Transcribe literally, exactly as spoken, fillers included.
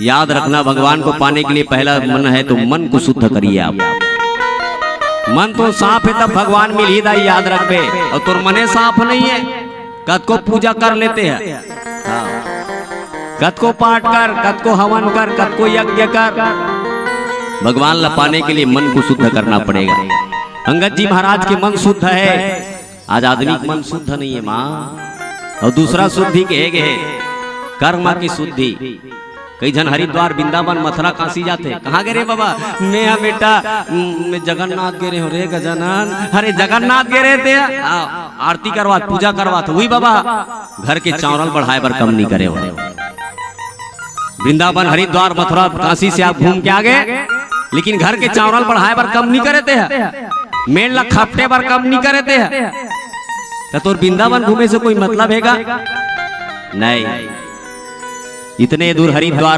याद रखना, भगवान को पाने के लिए पहला मन है तो मन को शुद्ध करिए आप। मन तो साफ है तब भगवान मिलही दाई, याद रखबे। अउ तोर मने साफ नहीं है, कतको पूजा कर लेते हैं, हाँ, कतको पाठ कर, कतको हवन कर, कतको यज्ञ कर, भगवान ला पाने के लिए मन को शुद्ध करना पड़ेगा। अंगद जी महाराज के मन शुद्ध है, आज आदमी के मन शुद्ध नहीं है माँ। अउ दूसरा शुद्धि कहे गए हे, कर्म की शुद्धि। कई झन हरिद्वार, वृंदावन, मथुरा, काशी जाथे। कहाँ गे रे बाबा? मैं हा बेटा, मैं जगन्नाथ गे रहे हों रे गजानन। अरे जगन्नाथ गे रहे ते? आ, आरती करवात, पूजा करवात, वही बाबा घर के चावरल बढ़ाए बर कम नहीं करे हो। वृंदावन, हरिद्वार, मथुरा, काशी से आप घूम के आ गए, लेकिन घर के चावरल बढ़ाए बर कम नहीं करे ते, मेड़ ला खपटे बर कम नहीं करे ते। त तोर वृंदावन घूमे से कोई मतलब हे का? नहीं। इतने दूर हरिद्वार